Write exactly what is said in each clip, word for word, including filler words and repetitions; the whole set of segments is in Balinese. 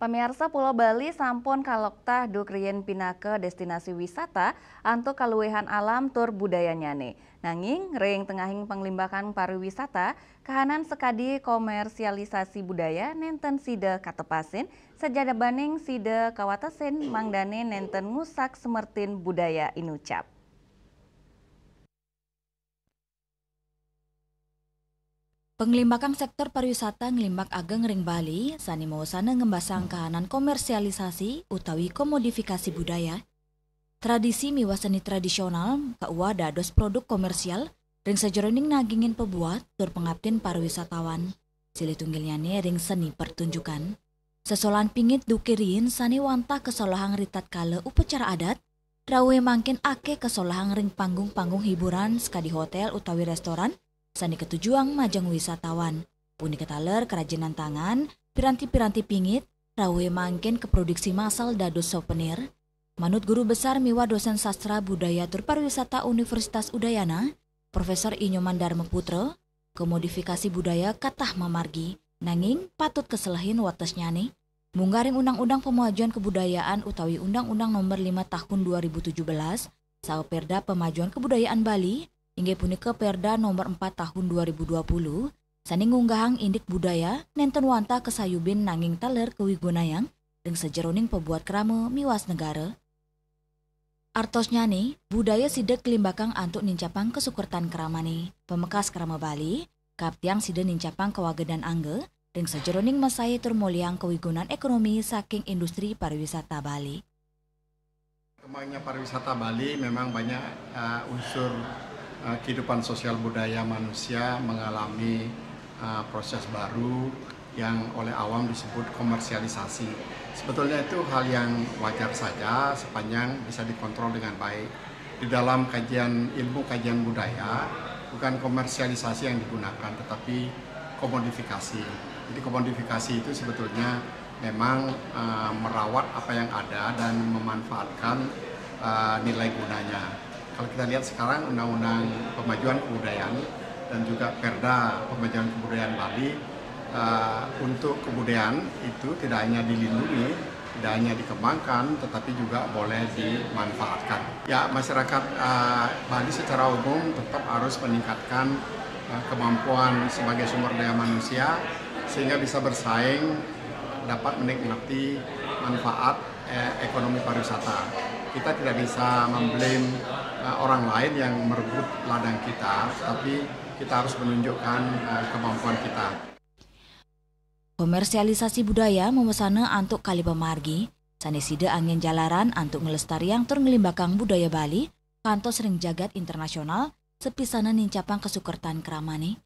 Pamiarsa, Pulau Bali sampun kaloktah duk riin pinaka destinasi wisata antuk kaluihan alam tur budayanyane. Nanging, ring tengahing panglimbakan pariwisata, kahanan sakadi komersialisasi budaya nenten sida katepasin, sajabaning sida kawatesin mangdane nenten ngusak semertin budaya inucap. Panglimbakang sektor pariwisata nglimbak ageng ring Bali, sane mawasana ngembasang kahanan komersialisasi utawi komodifikasi budaya, tradisi miwah seni tradisional, kauwah dados produk komersial ring sajeroning nagingin pabuat tur pangaptin pariwisatawan. Silih tunggilnyane ring seni pertunjukan. Sesolahan pingit duk riin sane wantah kasolahang ritatkala upacara adat, rauhe mangkin akeh kasolahang ring panggung-panggung hiburan sakadi hotel utawi restoran sane katujuang majeng wisatawan. Punika taler kerajinan tangan, piranti-piranti pingit, rauhe mangkin kaproduksi massal dados souvenir. Manut Guru Besar miwah Dosen Sastra Budaya tur Pariwisata Universitas Udayana, Profesor I Nyoman Darma Putra, komodifikasi budaya katah mamargi, nanging patut kaselehin watesnyane. Munggah ring Undang-Undang Pamajuan Kabudayaan utawi Undang-Undang Nomor lima Tahun dua ribu tujuh belas, saha Perda Pamajuan Kabudayaan Bali, inggih punika Perda Nomor empat Tahun dua ribu dua puluh, sane ngunggahang indik budaya nenten wantah kasayubin nanging taler kawigunayang ring sajeroning pabuat krama miwah negara. Artosnyane, budaya sida kalimbakang antuk nincapang kasukertan kramane. Pamekas krama Bali, kaaptiang sida nincapang kawagedan angga ring sajeroning masae tur molihang kawigunan ekonomi saking industri pariwisata Bali. Kembangnya pariwisata Bali memang banyak, eh, unsur, eh, kehidupan sosial budaya manusia mengalami, eh, proses baru yang oleh awam disebut komersialisasi. Sebetulnya itu hal yang wajar saja sepanjang bisa dikontrol dengan baik. Di dalam kajian, ilmu kajian budaya, bukan komersialisasi yang digunakan, tetapi komodifikasi. Jadi, komodifikasi itu sebetulnya memang, eh, merawat apa yang ada dan memanfaatkan, eh, nilai gunanya. Kalau kita lihat sekarang, Undang-Undang Pemajuan Kebudayaan dan juga Perda Pemajuan Kebudayaan Bali, eh, untuk kebudayaan itu tidak hanya dilindungi, tidak hanya dikembangkan, tetapi juga boleh dimanfaatkan. Ya, masyarakat, eh, Bali secara umum tetap harus meningkatkan, eh, kemampuan sebagai sumber daya manusia sehingga bisa bersaing, dapat menikmati manfaat, eh, ekonomi pariwisata. Kita tidak bisa memblame, eh, orang lain yang merebut ladang kita, tapi kita harus menunjukkan, eh, kemampuan kita. Komersialisasi budaya mawasana antuk kalih pamargi, sane sida anggen jalaran antuk nglestariang tur nglimbakang budaya Bali kantos ring jagat internasional, sapisanan nincapang kasukertan kramane.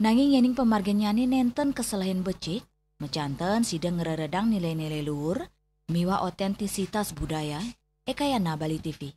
Nanging yening pamarginnyane nenten kaselehin becik, majanten sida ngreredang nilai-nilai luhur miwah otentisitas budaya. Ekayana, Bali T V.